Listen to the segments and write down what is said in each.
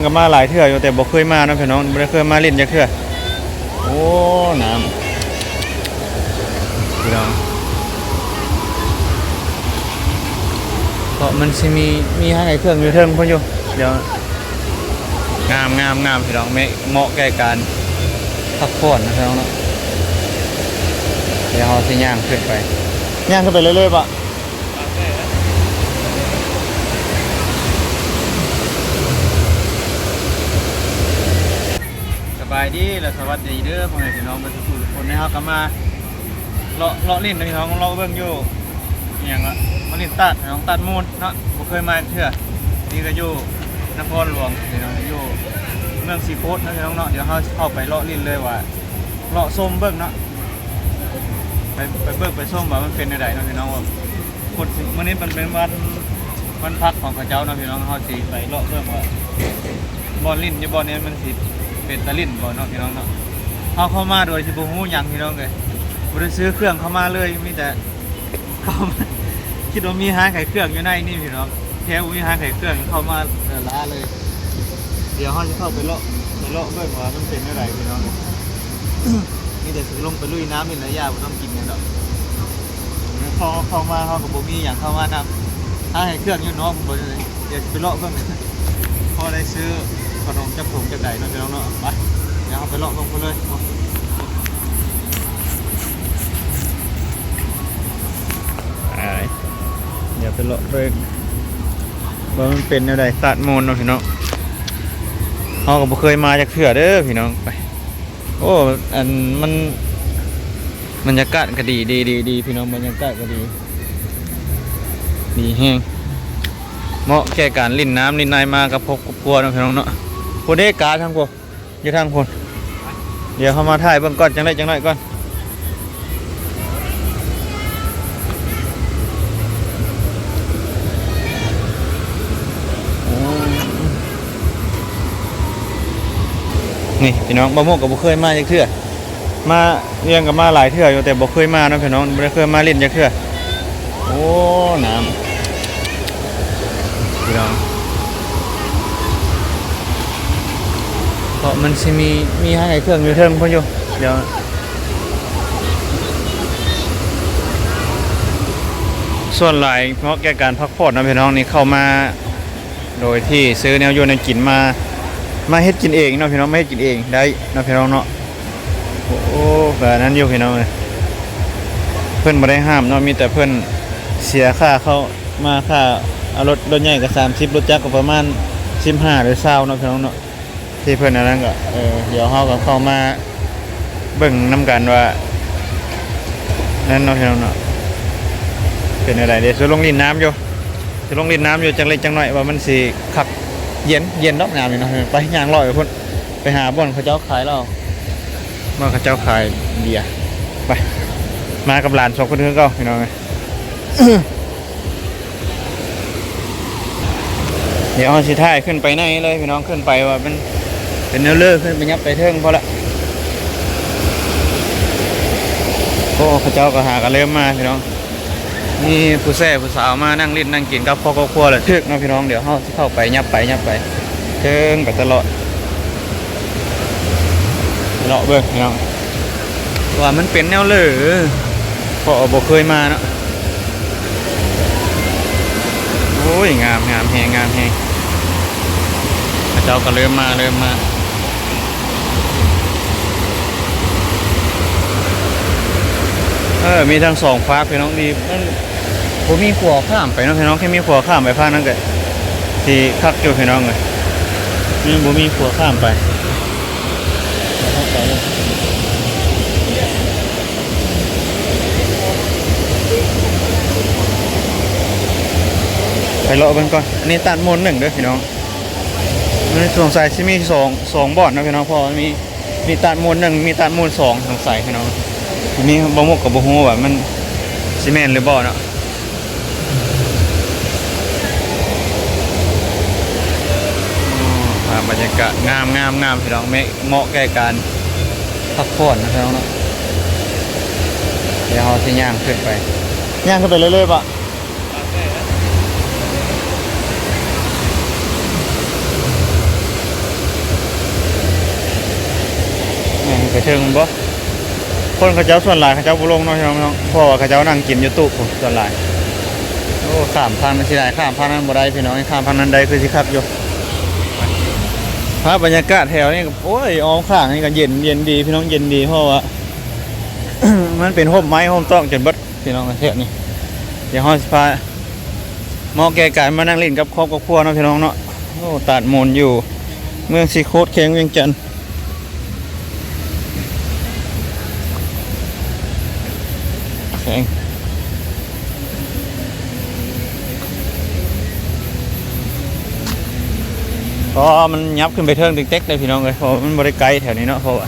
ກໍມາຫຼາຍເທື່ອຢູ່ ແຕ່ບໍ່ເຄີຍມາເນາະພີ່ນ້ອງ, ບໍ່ໄດ້ເຄີຍມາຫຼິ້ນຈັກເທື່ອ. ໂອ້ ນ້ຳ ພີ່ນ້ອງ ເພາະມັນຊິມີ ມີຮ້ານຂາຍເຄື່ອງຢູ່ເທິງພຸ້ນຢູ່. ດຽວ ງາມ ງາມ ງາມ ພີ່ນ້ອງ, ເໝາະແກ່ການພັກຜ່ອນນະພີ່ນ້ອງເນາະ. ດຽວເຮົາຊິຍ່າງຂຶ້ນໄປ ຍ່າງຂຶ້ນໄປເລື້ອຍໆ ບໍ່? ສະບາຍດີ ແລະ ສະຫວັດດີເດີ ພໍ່ແມ່ພີ່ນ້ອງເບິດທຸກໆຄົນ. ເຮົາກໍມາເລາະ ເລາະຫຼິ້ນເນາະພີ່ນ້ອງ, ເລາະເບິ່ງຢູ່ ອີ່ຫຍັງລະ ມາຫຼິ້ນຕາດ ນ້ອງຕາດມູນເນາະ, ບໍ່ເຄີຍມາເທື່ອ. ນີ້ກໍຢູ່ນະຄອນຫຼວງພີ່ນ້ອງ, ຢູ່ເມືອງສີໂຄດເນາະພີ່ນ້ອງເນາະ. ດຽວເຮົາຊິເຂົ້າໄປເລາະຫຼິ້ນເລີຍວ່າ ເລາະຊົມເບິ່ງເນາະ, ໄປ ໄປເບິ່ງໄປຊົມວ່າມັນເປັນແນວໃດເນາະພີ່ນ້ອງ. ວ່າຄົນ ມື້ນີ້ມັນເປັນວັນ ວັນພັກຂອງເຂົາເຈົ້າເນາະພີ່ນ້ອງ, ເຮົາຊິໄປເລາະເບິ່ງວ່າ ບ່ອນຫຼິ້ນຢູ່ບ່ອນນີ້ມັນຊິເປັນຕາຫຼິ້ນບໍ່ເນາະພີ່ນ້ອງເນາະ. ເຮົາເຂົ້າມາໂດຍທີ່ບໍ່ຮູ້ຫຍັງພີ່ນ້ອງເອີຍ, ບໍ່ໄດ້ຊື້ເຄື່ອງເຂົ້າມາເລີຍ, ມີແຕ່ເຂົ້າມາ ຄິດວ່າມີຮ້ານຂາຍເຄື່ອງຢູ່ໃນນີ້ພີ່ນ້ອງ, ແທ້ບໍ່ມີຮ້ານຂາຍເຄື່ອງ, ເຂົ້າມາລ້າໆເລີຍ. ດຽວເຮົາຊິເຂົ້າໄປເລາະ ໄປເລາະເບິ່ງວ່າມັນເປັນແນວໃດພີ່ນ້ອງ. ມີແຕ່ຊິລົງໄປລຸຍນ້ຳນີ້ແຫຼະ, ຢ່າ ບໍ່ຕ້ອງກິນຫຍັງດອກ. ເຂົ້າ ເຂົ້າມາເຮົາກໍບໍ່ມີຫຍັງເຂົ້າມານຳ, ຮ້ານຂາຍເຄື່ອງຢູ່ນອກພຸ້ນ. ດຽວຊິໄປເລາະເບິ່ງ ພໍໄດ້ຊື້ຂະໜົມຈັກຖົງຈັກໃດເນາະພີ່ນ້ອງເນາະ. ໄປ ດຽວເຮົາໄປເລາະເບິ່ງພຸ້ນເລີຍ. ໄປ ດຽວໄປເລາະເບິ່ງວ່າມັນເປັນແນວໃດ ຕາດມູນເນາະພີ່ນ້ອງ. ເຮົາກໍບໍ່ເຄີຍມາຈັກເທື່ອເດີພີ່ນ້ອງ. ໄປ ໂອ້ ອັນມັນ ບັນຍາກາດກໍດີ ດີ ດີ ດີພີ່ນ້ອງ, ບັນຍາກາດກໍດີ ດີແຮງ, ເໝາະແກ່ການຫຼິ້ນນ້ຳຫຼິ້ນໃນມາກັບຄອບກັບຄົວເນາະພີ່ນ້ອງເນາະ. ພຸ້ນເດ້ ກາທາງພຸ້ນ ຢູ່ທາງພຸ້ນ. ດຽວເຮົາມາຖ່າຍເບິ່ງກ່ອນ ຈັກເລັກຈັກນ້ອຍກ່ອນ. ນີ້ພີ່ນ້ອງ ບ່າວມຸກກໍບໍ່ເຄີຍມາຈັກເທື່ອ, ມາວຽງກໍມາຫຼາຍເທື່ອຢູ່ ແຕ່ບໍ່ເຄີຍມາເນາະພີ່ນ້ອງ, ບໍ່ໄດ້ເຄີຍມາຫຼິ້ນຈັກເທື່ອ. ໂອ້ ນ້ຳ ພີ່ນ້ອງ ເພາະມັນຊິມີ ມີຮ້ານຂາຍເຄື່ອງຢູ່ເທິງພຸ້ນຢູ່. ດຽວ ສ່ວນຫຼາຍເໝາະແກ່ການພັກຜ່ອນເນາະພີ່ນ້ອງ, ນີ້ເຂົ້າມາໂດຍທີ່ຊື້ແນວຢູ່ແນວກິນມາ ມາເຮັດກິນເອງເນາະພີ່ນ້ອງ, ມາເຮັດກິນເອງໄດ້ເນາະພີ່ນ້ອງເນາະ. ໂອ້ ກໍອັນນັ້ນຢູ່ພີ່ນ້ອງເອີຍ, ເພິ່ນບໍ່ໄດ້ຫ້າມເນາະ, ມີແຕ່ເພິ່ນເສຍຄ່າເຂົ້າມາ ຄ່າເອົາລົດ ລົດໃຫຍ່ກໍສາມສິບ, ລົດຈັກກໍປະມານສິບຫ້າຫຼືຊາວເນາະພີ່ນ້ອງເນາະ. ທີ່ເພິ່ນອັນນັ້ນກໍ ເອີ ດຽວເຮົາກໍເຂົ້າມາເບິ່ງນຳກັນວ່ານັ້ນເນາະພີ່ນ້ອງເນາະ, ເປັນແນວໃດ. ດຽວຊິລົງຫຼິ້ນນ້ຳຢູ່ ຊິລົງຫຼິ້ນນ້ຳຢູ່ຈັກເລັກຈັກນ້ອຍ ວ່າມັນຊິຄັກ ເຢັນ ເຢັນດອກນ້ຳນີ້ເນາະ. ໄປ ຍ່າງເລາະໄປພຸ້ນ ໄປຫາບ່ອນເຂົາເຈົ້າຂາຍເຫຼົ້າ ວ່າເຂົາເຈົ້າຂາຍເບຍ. ໄປ ມາກັບຫຼານສອງຄົນຄືເກົ່າພີ່ນ້ອງເອີຍ. ດຽວເຮົາຊິຖ່າຍຂຶ້ນໄປໃນເລີຍພີ່ນ້ອງ, ຂຶ້ນໄປວ່າມັນເປັນແນວເລີ ຂຶ້ນໄປ ຍັບໄປເທິງພໍລະ. ໂອ້ ເຂົາເຈົ້າກໍຫາກັນເລີ່ມມາພີ່ນ້ອງ, ມີຜູ້ແຊຜູ້ສາວມານັ່ງຫຼິ້ນນັ່ງກິນກັບຄອບກັບຄົວລະຖືກເນາະພີ່ນ້ອງ. ດຽວເຮົາ ເຂົ້າໄປ ຍັບໄປ ຍັບໄປເທິງໄປຕະຫຼອດ ເລາະເບິ່ງພີ່ນ້ອງ ວ່າມັນເປັນແນວເລີ ເພາະວ່າບໍ່ເຄີຍມາເນາະ. ໂອ້ຍ ງາມ ງາມແຮງ ງາມແຮງ, ເຂົາເຈົ້າກໍເລີ່ມມາ ເລີ່ມມາ. ເອີ ມີທັງສອງຟາກພີ່ນ້ອງ, ນີ້ມັນບໍ່ມີຂົວຂ້າມໄປເນາະພີ່ນ້ອງ, ແຄ່ມີຂົວຂ້າມໄປຟາກນັ້ນກໍຊິຄັກຢູ່ພີ່ນ້ອງເອີຍ, ນີ້ບໍ່ມີຂົວຂ້າມໄປ. ໄປເລາະເບິ່ງກ່ອນ, ອັນນີ້ຕາດມູນໜຶ່ງເດີພີ່ນ້ອງ. ມັນສົງໄສຊິມີສອງ ສອງບ່ອນເນາະພີ່ນ້ອງ, ເພາະວ່າມີ ມີຕາດມູນໜຶ່ງ ມີຕາດມູນສອງ ສົງໄສພີ່ນ້ອງ. ທີນີ້ບ່າວມຸກກໍບໍ່ຮູ້ວ່າມັນຊິແມ່ນຫຼືບໍ່ເນາະ. ໂອ້ ພາບບັນຍາກາດງາມໆໆ ພີ່ນ້ອງ, ເໝາະແກ່ການພັກຜ່ອນນະພີ່ນ້ອງເນາະ. ດຽວເຮົາຊິຍ່າງຂຶ້ນໄປ ຍ່າງຂຶ້ນໄປເລື້ອຍໆ ບໍ່? ແລ້ວແຕ່. ເທິງບໍ່? ຄົນເຂົາເຈົ້າສ່ວນຫຼາຍເຂົາເຈົ້າບໍ່ລົງເນາະພີ່ນ້ອງເນາະ ເພາະວ່າເຂົາເຈົ້ານັ່ງກິນຢູ່ຕູ້ພຸ້ນສ່ວນຫຼາຍ. ໂອ້ ຂ້າມຝັ່ງນັ້ນຊິໄດ້ ຂ້າມຝັ່ງນັ້ນບໍ່ໄດ້ພີ່ນ້ອງ ຂ້າມຝັ່ງນັ້ນໄດ້ຄືຊິຄັກຢູ່. ພາບບັນຍາກາດແຖວນີ້ກໍ ໂອ້ຍ ອ້ອມຂ້າງນີ້ກໍເຢັນ ເຢັນດີພີ່ນ້ອງ ເຢັນດີ ເພາະວ່າ ມັນເປັນຮົ່ມໄມ້ຮົ່ມຕອກຈົນເບິດພີ່ນ້ອງ ແຖວນີ້. ດຽວເຮົາຊິພາ ເໝາະແກ່ການມານັ່ງຫຼິ້ນກັບຄອບກັບຄົວເນາະພີ່ນ້ອງເນາະ. ໂອ້ ຕາດມູນຢູ່ເມືອງສີໂຄດ ແຂວງວຽງຈັນ ແຂວງ ເພາະວ່າມັນຫຍັບຂຶ້ນໄປເທິງເຕັກໆ ເດ້ພີ່ນ້ອງເອີຍ ເພາະວ່າມັນບໍ່ໄດ້ໄກແຖວນີ້ເນາະ ເພາະວ່າ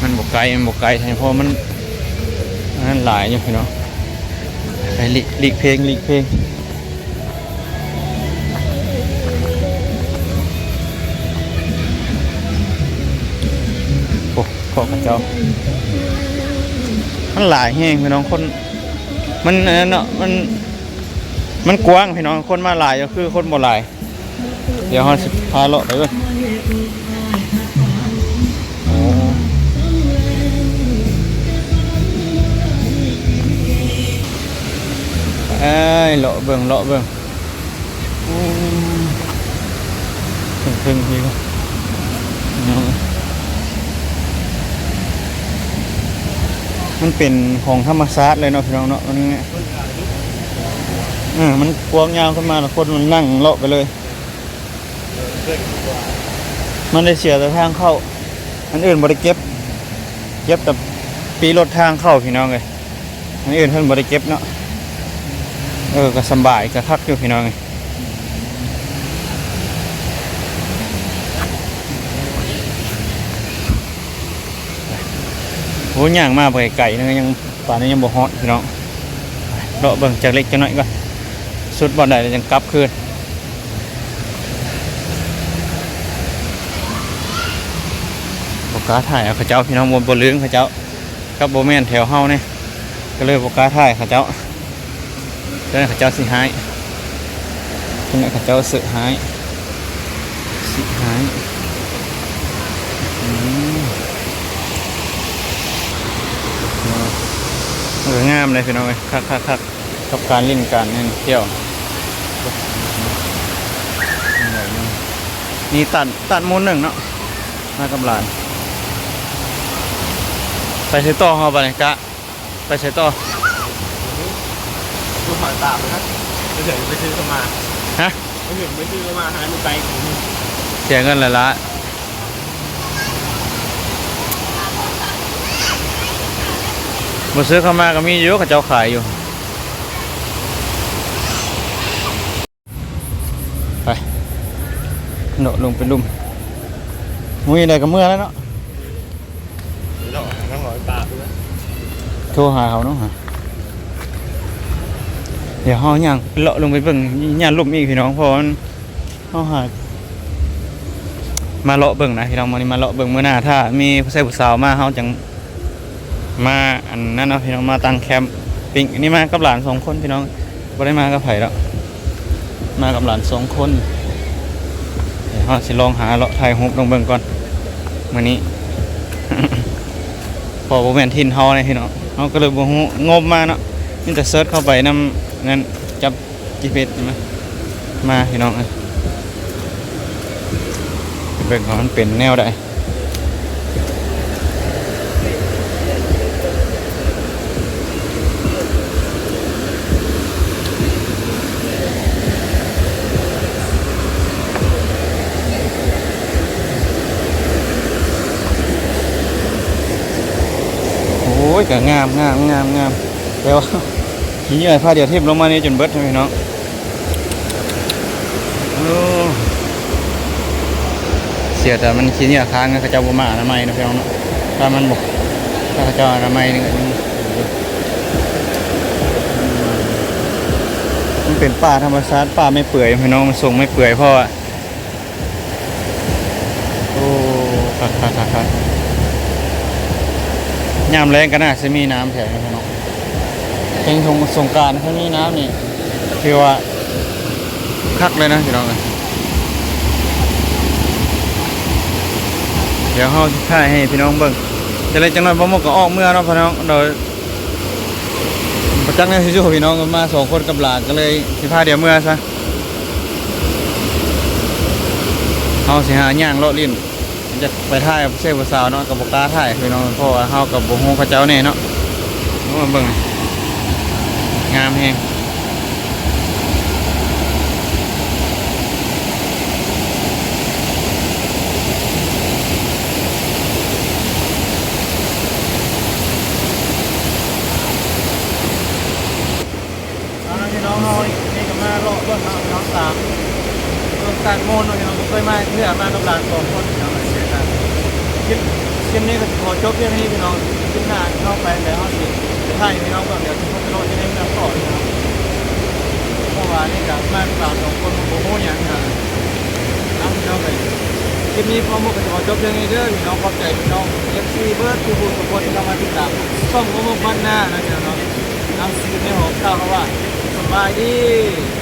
ມັນບໍ່ໄກ ມັນບໍ່ໄກ ເພາະມັນ ອັນນັ້ນຫຼາຍຢູ່ພີ່ນ້ອງ. ໄປ ຫຼີກ ຫຼີກເພງ ຫຼີກເພງ. ໂອ້ ເພາະເຂົາເຈົ້າ ມັນຫຼາຍແຮງພີ່ນ້ອງ ຄົນ ມັນອັນນັ້ນເນາະ ມັນ ມັນກວ້າງພີ່ນ້ອງ ຄົນມາຫຼາຍກໍຄືຄົນບໍ່ຫຼາຍ. ດຽວເຮົາຊິພາເລາະໄປເບິ່ງ. ໂອ້ ເອີຍ ເລາະເບິ່ງ ເລາະເບິ່ງ. ໂອ້ ເທິງໆ ນີ້ ມັນເປັນຂອງທຳມະຊາດເລີຍເນາະ ພີ່ນ້ອງເນາະ ມັນ ເອີ ມັນກວ້າງຍາວຂຶ້ນມາ ແລ້ວຄົນມັນນັ່ງເລາະໄປເລີຍ. ມັນໄດ້ເສຍແຕ່ທາງເຂົ້າ ອັນອື່ນບໍ່ໄດ້ເກັບ ເກັບແຕ່ປີ້ລົດທາງເຂົ້າ ພີ່ນ້ອງເອີຍ ອັນອື່ນເພິ່ນບໍ່ໄດ້ເກັບເນາະ. ເອີ ກໍສຳບາຍ ກໍຄັກຢູ່ ພີ່ນ້ອງເອີຍ. ໂອ້ ຍ່າງມາໄປໄກໜຶ່ງ ຍັງ ປານນີ້ຍັງບໍ່ຮອດພີ່ນ້ອງ ເລາະເບິ່ງຈັກເລັກຈັກນ້ອຍກ່ອນ ສຸດບ່ອນໃດແລ້ວຈັ່ງກັບຄືນ. ບໍ່ກ້າຖ່າຍເອົາເຂົາເຈົ້າພີ່ນ້ອງ ບໍ່ ບໍ່ລຶ້ງເຂົາເຈົ້າ ກັບບໍ່ແມ່ນແຖວເຮົານີ້ ກໍເລີຍບໍ່ກ້າຖ່າຍເຂົາເຈົ້າ. ເຈົ້າໜ້າທີ່ເຂົາເຈົ້າຊິຮ້າຍ ເຈົ້າໜ້າທີ່ເຂົາເຈົ້າເສີຮ້າຍ ຊິຮ້າຍ. ອືມ ເອີ ງາມເລີຍພີ່ນ້ອງເອີຍ ຄັກໆໆ ກັບການຫຼິ້ນການນັ້ນທ່ຽວ. ມີຕັດ ຕັດໝູ່ໜຶ່ງເນາະ ມາກັບຫຼານ. ໄປໃສຕໍ່ເຮົາບາດນີ້ກະ? ໄປໃສຕໍ່? ຢູ່ຫອຍປາກພຸ້ນນະ ໄປເຖິງໄປຊື້ເຂົ້າມາ. ຮະ? ໄປເຖິງໄປຊື້ເຂົ້າມາ ຫາຢູ່ໄກ. ເສຍເງິນຫຼາຍໆ ບໍ່ຊື້ເຂົ້າມາກໍມີຢູ່ ເຂົາເຈົ້າຂາຍຢູ່. ໄປ ໂດດລົງໄປລຸ່ມ. ມື້ໃດກໍເມື່ອແລ້ວເນາະ ເນາະ ຫອຍປາກພຸ້ນນະ. ໂທຫາເຂົາເນາະ ດຽວເຮົາຍ່າງເລາະລົງໄປເບິ່ງ ຍ່າງລຸ່ມອີກພີ່ນ້ອງ ເພາະວ່າມັນ ເຮົາຫາມາເລາະເບິ່ງນະພີ່ນ້ອງ ມື້ນີ້ມາເລາະເບິ່ງ ມື້ໜ້າຖ້າມີຜູ້ຊາຍຜູ້ສາວມາ ເຮົາຈັ່ງ ມາອັນນັ້ນເນາະພີ່ນ້ອງ ມາຕັ້ງແຄມປິ້ງ. ອັນນີ້ມາກັບຫຼານສອງຄົນພີ່ນ້ອງ ບໍ່ໄດ້ມາກັບໃຜດອກ ມາກັບຫຼານສອງຄົນ. ດຽວເຮົາຊິລອງຫາເລາະຖ່າຍຮູບລອງເບິ່ງກ່ອນມື້ນີ້ ເພາະບໍ່ແມ່ນຖິ່ນເຮົາເດ້ພີ່ນ້ອງ ເຮົາກໍເລີຍບໍ່ຮູ້ ງົມມາເນາະ ມີແຕ່ເສີດເຂົ້າໄປນຳນັ້ນ ຈັບ ຈີພີເອັສ ມາ ມາພີ່ນ້ອງເອີຍ ເບິ່ງວ່າມັນເປັນແນວໃດ. ໂອ້ຍ ກໍງາມ ງາມ ງາມ ງາມ ແຕ່ວ່າ ຂີ້ເຫຍື້ອພາດຽວຖິ້ມລົງມານີ້ຈົນເບິດພີ່ນ້ອງ. ໂອ້ ເສຍແຕ່ມັນຂີ້ເຫຍື້ອຄ້າງ ເຂົາເຈົ້າບໍ່ມາອະນາໄມເນາະພີ່ນ້ອງເນາະ. ຖ້າມັນບໍ່ ຖ້າເຂົາເຈົ້າອະນາໄມນີ້ ມັນເປັນປ່າທຳມະຊາດ ປ່າໄມ້ເປືອຍພີ່ນ້ອງ ມັນຊົງໄມ້ເປືອຍ ເພາະວ່າ ໂອ້ ຄັກໆໆໆ ຍາມແລ້ງກໍໜ້າຊິມີນ້ຳແຖວນີ້ເນາະ. ເປັນສົງ ສົງການຄັນມີນ້ຳນີ້ ຖືວ່າຄັກເລີຍນະພີ່ນ້ອງເອີຍ. ດຽວເຮົາຊິຖ່າຍໃຫ້ພີ່ນ້ອງເບິ່ງ. ຈັກໜ້ອຍ ຈັກໜ້ອຍບ່າວມົກກໍອອກເມືອເນາະພີ່ນ້ອງ. ໂດຍ ບໍ່ຈັກແນວຊິຢູ່ພີ່ນ້ອງ, ມາສອງຄົນກັບຫຼານ ກໍເລີຍຊິພາດຽວເມືອຊະ. ເຮົາຊິຫາຍ່າງເລາະຫຼິ້ນ ຢາກໄປຖ່າຍຜູ້ຊາຍຜູ້ສາວເນາະ ກໍບໍ່ກ້າຖ່າຍພີ່ນ້ອງ ເພາະວ່າເຮົາກໍບໍ່ຮູ້ເຂົາເຈົ້າແນ່ເນາະ. ໂອ້ ເບິ່ງ ງາມແຮງ. ເອົາລະພີ່ນ້ອງເຮົາ ນີ້ກໍມາເລາະເບິ່ງເນາະພີ່ນ້ອງ ຕາມເບິ່ງຕາດໂມນເນາະພີ່ນ້ອງ. ບໍ່ເຄີຍມາເທື່ອ ມາກັບຫຼານສອງຄົນພີ່ນ້ອງ. ຄລິບ ຄລິບນີ້ກໍຊິຂໍຈົບພຽງເທົ່ານີ້ພີ່ນ້ອງ. ຄລິບໜ້າເຮົາໄປແລ້ວ ເຮົາຊິໄປຖ່າຍໃຫ້ພີ່ນ້ອງເບິ່ງ. ດຽວຊິໄປເລາະຢູ່ໃນເມືອງຕໍ່ພີ່ນ້ອງ ເພາະວ່ານີ້ກໍມາກັບຫຼານສອງຄົນ ບໍ່ຮູ້ຫຍັງນະ. ເອົາພີ່ນ້ອງເອີຍ ຄລິບນີ້ບ່າວມົກກໍຊິຂໍຈົບພຽງເທົ່ານີ້ເດີພີ່ນ້ອງ. ຂອບໃຈພີ່ນ້ອງ ເອັຟຊີ ເບິດທຸກຜູ້ທຸກຄົນທີ່ເຂົ້າມາຕິດຕາມຊ່ອງບ່າວມົກບ້ານນານະພີ່ນ້ອງເນາະ. ເອົາ ຊິໄປຫອມກ່າວຄຳວ່າ ສະບາຍດີ.